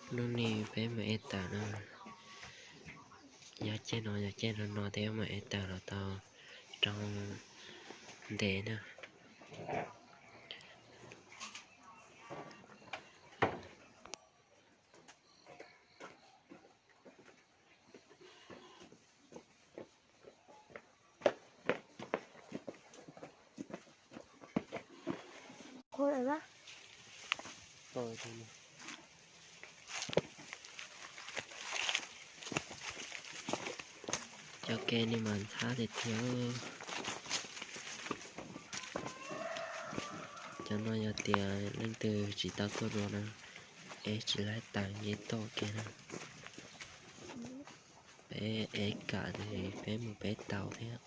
Hnub no peb mus ev tawm no, yog caij no yog caij no no thiab mus ev tawm los tau rau ntev na. Cov kev no mas ntxhab tiag tiag. Cov no yog tias leej twg tsis tau tuaj dua no, ev tsis laib tawm nce toj kev na. Peb ev kam tiam sis peb mus peb tau thiab.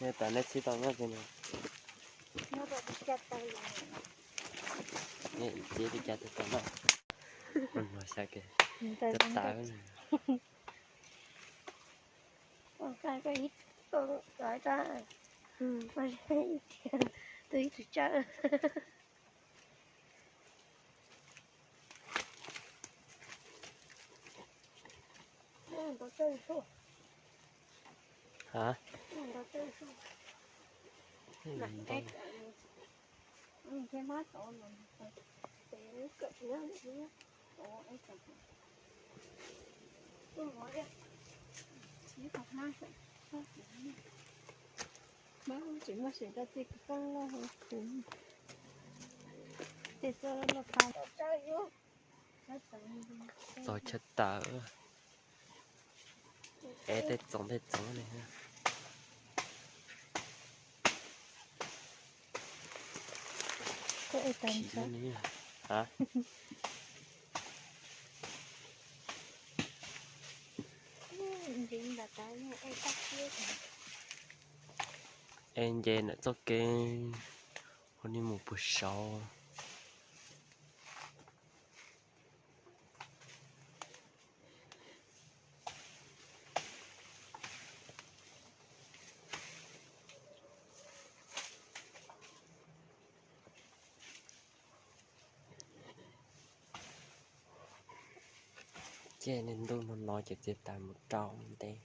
Nej tas nej txhib tau nyob ces no. Txiv li cas tus tau na. No xya ke. Tab tas. Tus ib tug tsawb. Hả? Tsis muaj sim rau txij koj loj hauv kuv. Txog chaw tawm. Es tej txoov tej txoov ne. Hab. Es nce ntawm txoj kev ua nej mus puag saud. Ces niag ntuj no no ces txiav taws mus rau ntev.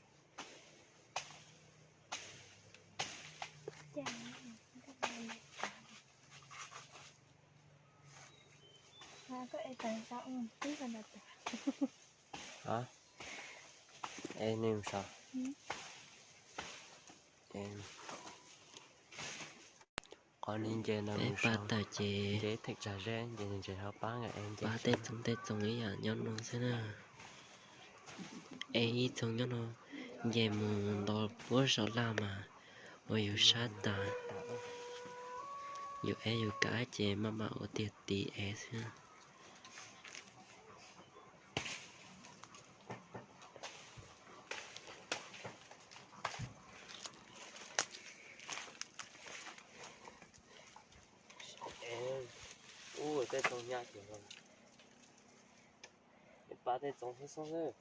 Es nej mus saud. Qhov ni nce no peb pab tawm ces nce theem tsag zeb nce nce ho pab nkawd es nce pab tej txoov tej txoov ib yam nyob no xwb na. Es ib txoov nyob no nce mus nto puab saum laj mas ua yus sab tas. Yus ev yus kav ces maj mam ua tiag tiv ev xwb. Ub, tej txoov nyab ces pab tej txoov xoob xoob xwb.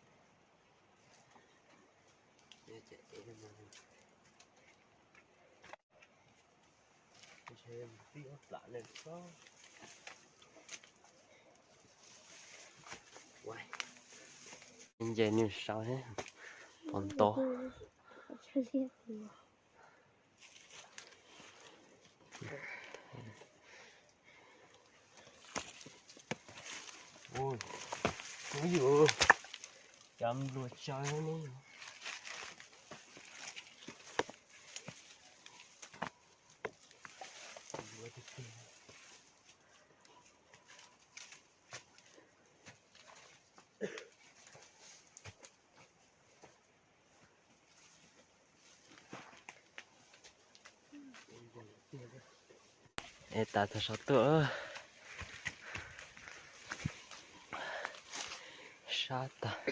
Nce nws saud thiab, pom nto. Ui, ui yus, cov npluag tsawv ne. Es tas txog saum tuaj. Sab tag.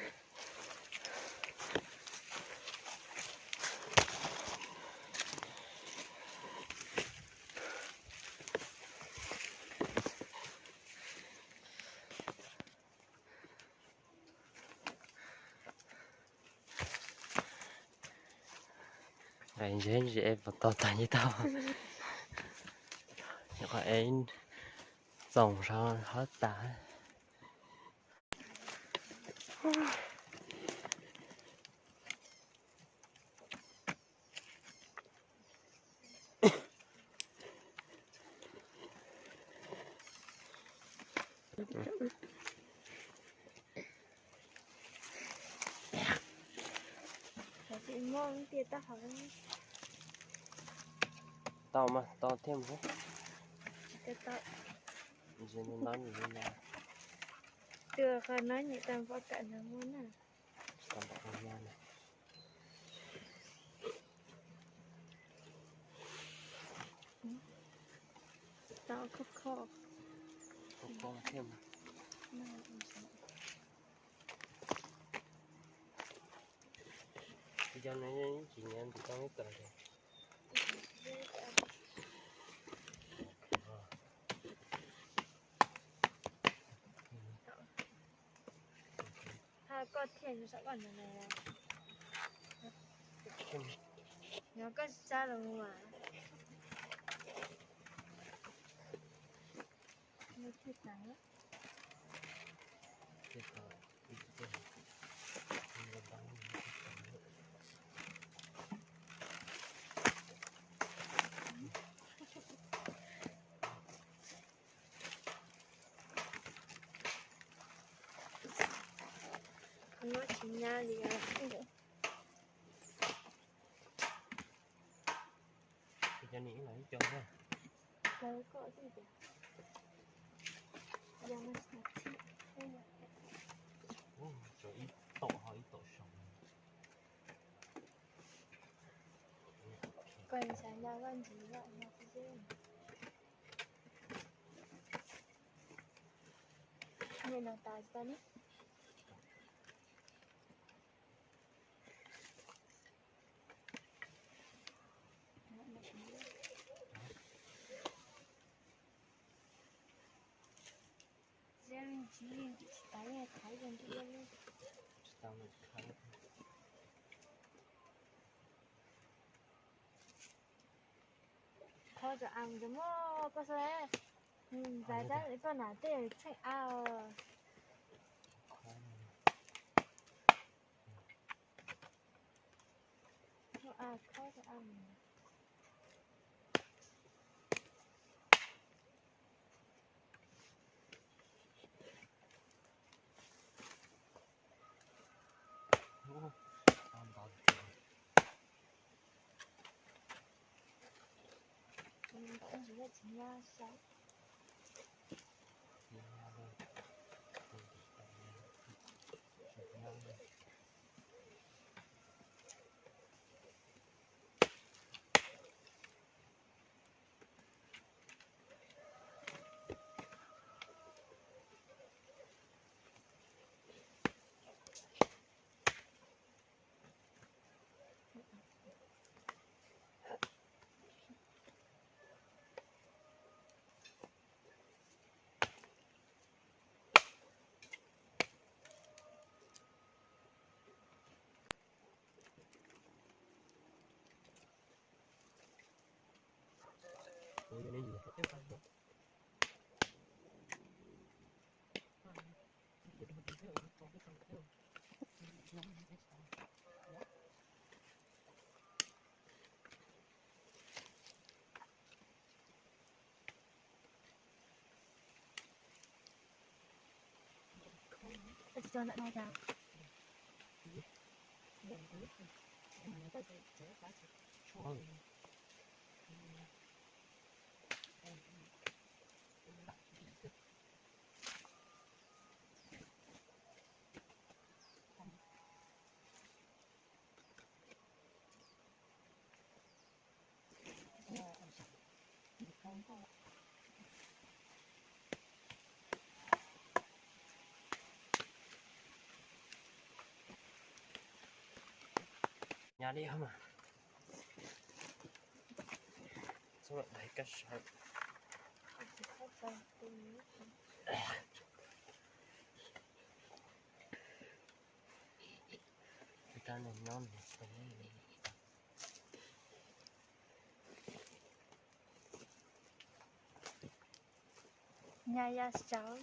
Nqe ntse ntsis es puas tau tag nci tau. Nyuam qhuav es txoos sab hab tas. Tau mas, tau thiaj mus. Tsis no, no, no. Tus qhov no nyem tau npam kam no muaj na. Tsis tau npam kam no na. Tau khov kho. Khov kho thiaj mas. Cov no tsis nyiam ntim tau ib tawm li. Koj thiaj saum koj no, no koj tsis tsa los mas. Qhov no tsis nyab li os. Cov nim los ib co na. Cov koj twb tias yog no tsis tau txhib. Ub, tso ib tom ho ib tom saum. Koj xav nyob vaj ntsis vaj no xwb. Nim no tas tsis tau ne. Qhov tso as mus muab koj xwb. Ntxais tab koj nam tej txheej av os. Muab as khob tso as mus. Nyab li mas, txhob dai kab sab. Nyab ya sav.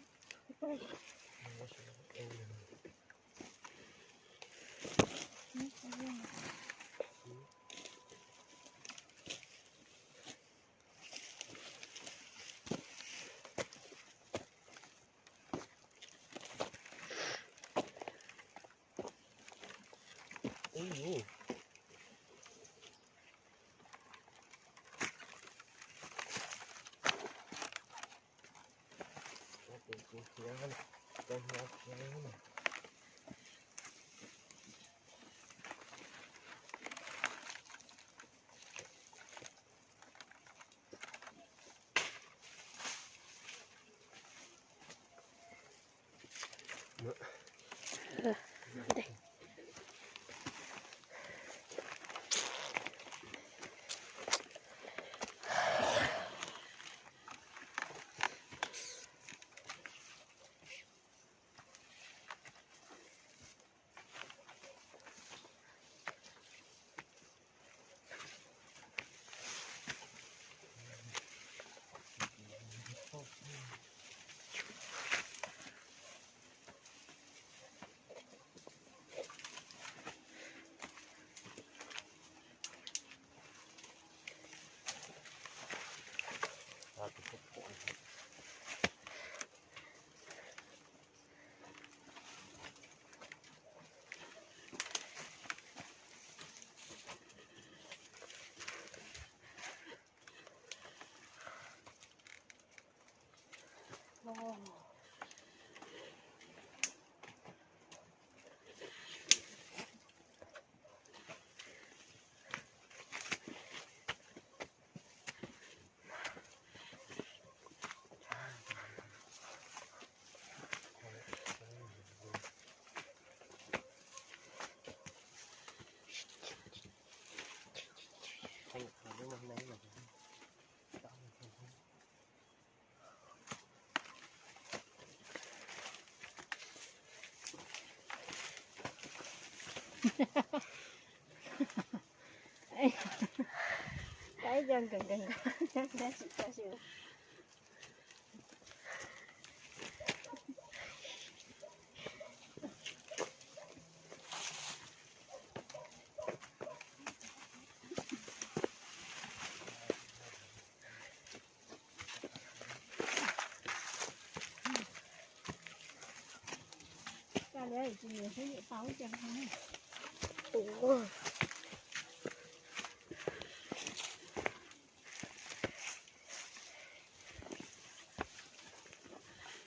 Ib co nkees nkees nkees, tsis tau siv.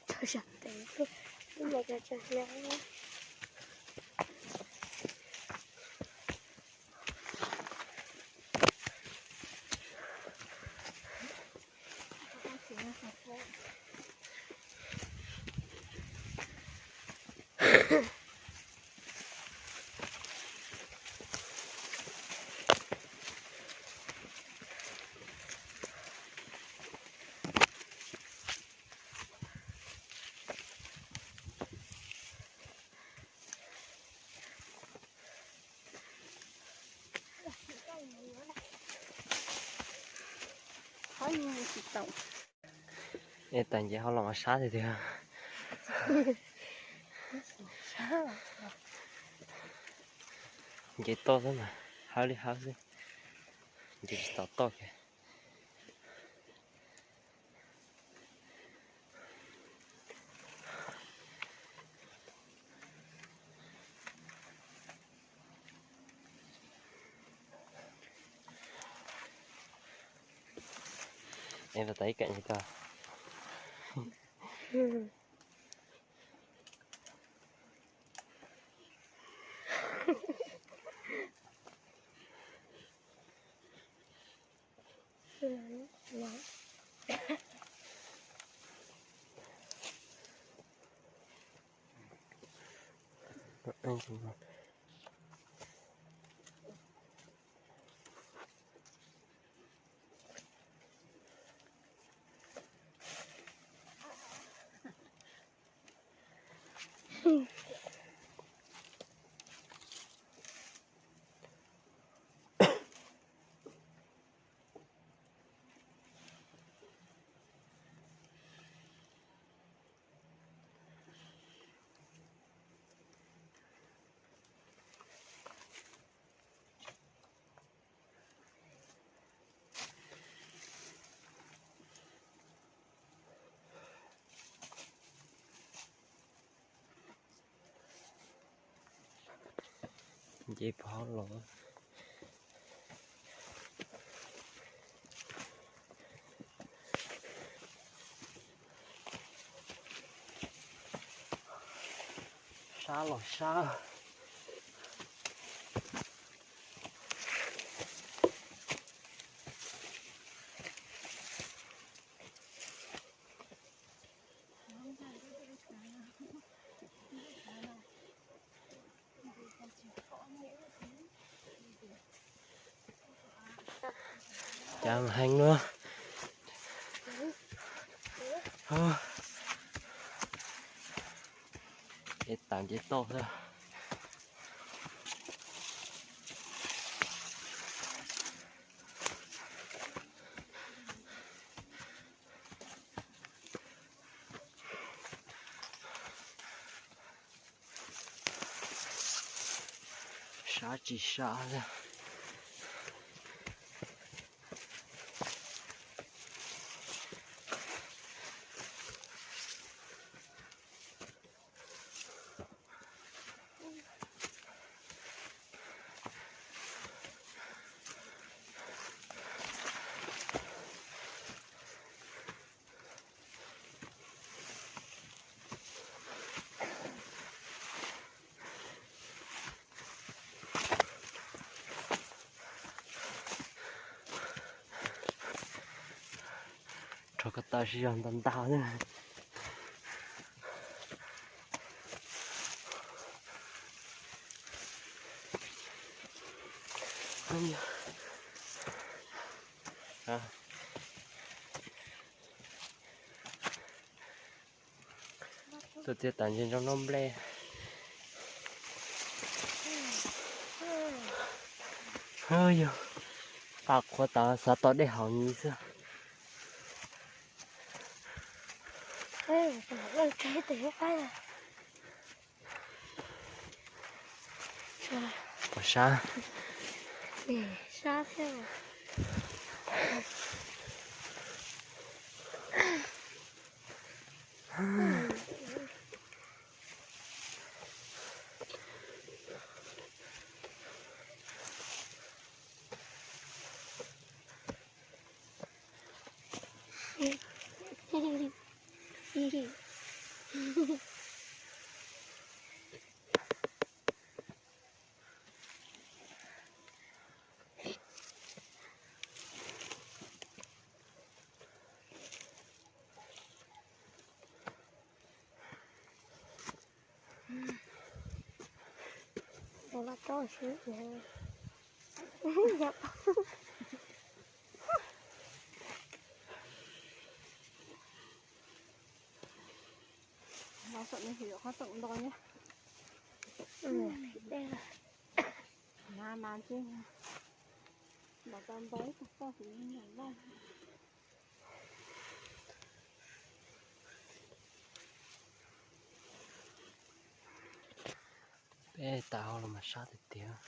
Tso sab tes, ib yam cov tso siab. Es tas nce hauv los mas sab tiag tiag. Nce toj xwb mas hawb li hawb xwb, nce tsis tau toj kiag. Es pas tas ib kawm tsis tau. Nce pov los. Sab los sab. Cas heev luaj. Es tam nce toj xwb. Sab tsis sab. Rho ko taw sib zog ntau ntau. Tuaj txiav tas ntses nrog noj nplej. Yog paj qhuav tas xav tau dej haus nyiv xwb. Pom sab. Sab thiab. Mas tseem nto nyab. Mas mas ntsej mas tau nto ib tug poj tus me nyuam loj. Peb tas hauv los mas sab tiag tiag.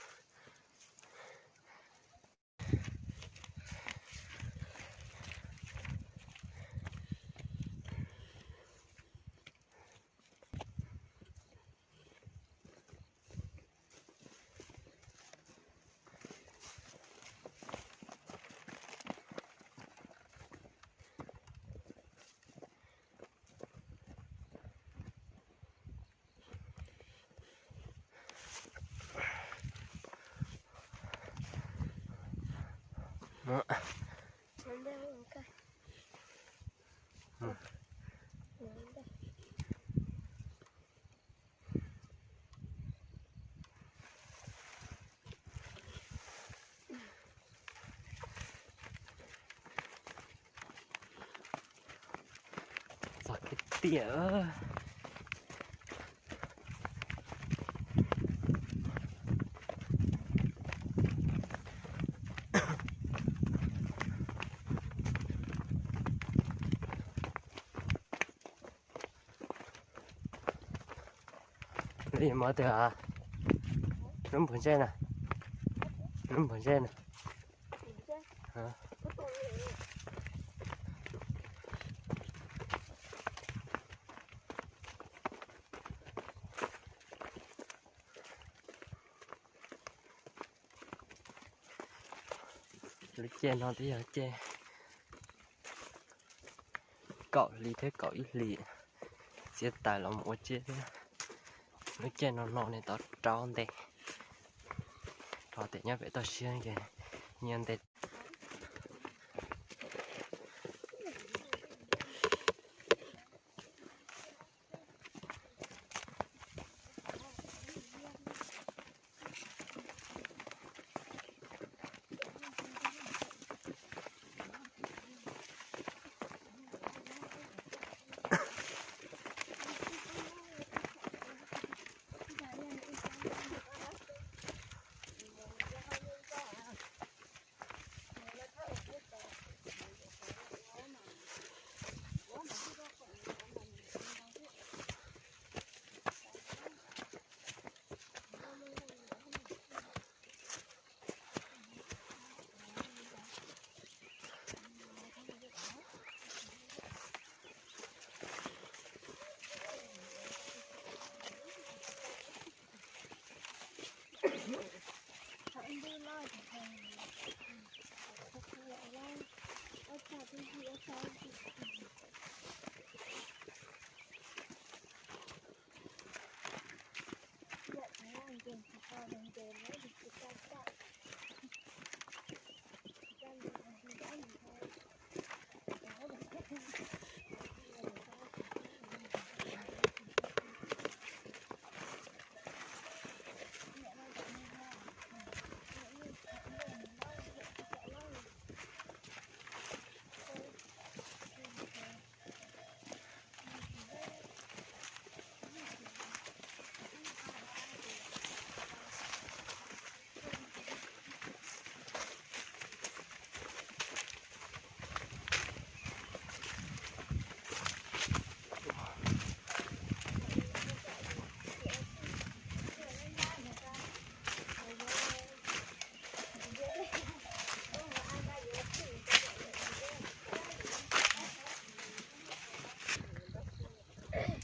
Txog kiag tiag. Mov twg? Lub npus ntsej na. Lub npus ntsej na. Lub caij no twb yog caij kaum hli thiab kaum ib hlis, txiav taws los mus ua tsiab thiab. Lub caij no no nws tau rau ntes, rau tias nyob pem toj siab ces nyias ntes.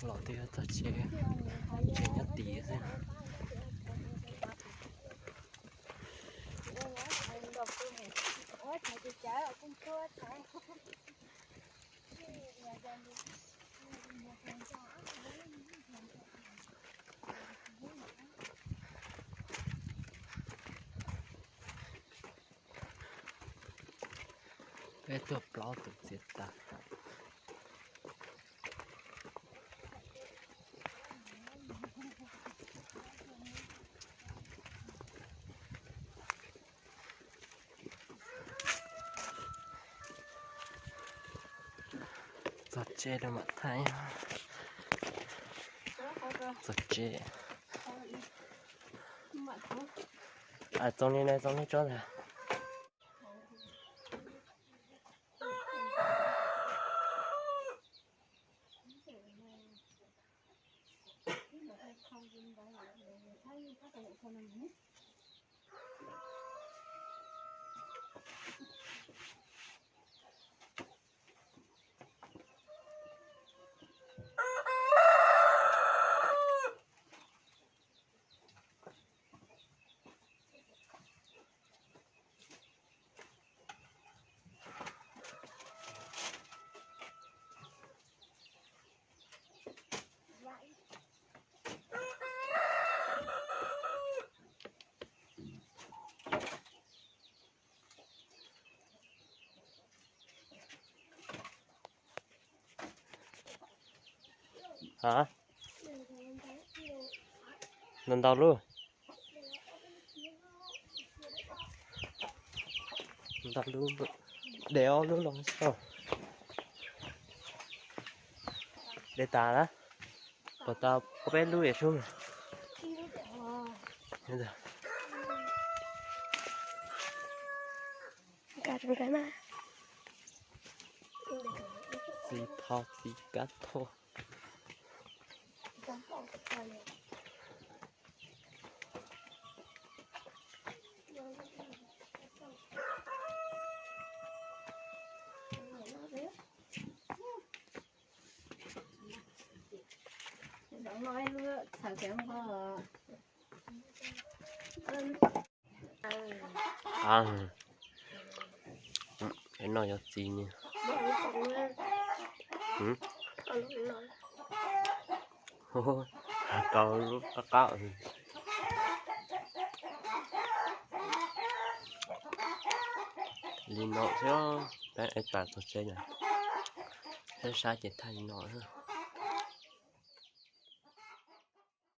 Los twb txog tsev, tsev nyob tid xwb. Peb tuaj plaub tus txiav taws. Txog tsev lawm mam thaij. Txog tsev. Txoos li no, txoos li tsob ntag. Hả? Ntau ntau lub. Ntau lub. Để ob lub los xwb. Để tas lawm. Puas tau peb lub es sub. Txiv thau txiv kab thau. Qab, qab no yog txiv ni. Rau lub qab qab. Li no xwb, peb ev pas txog tsev lawm. Saib sab ces thaij li no.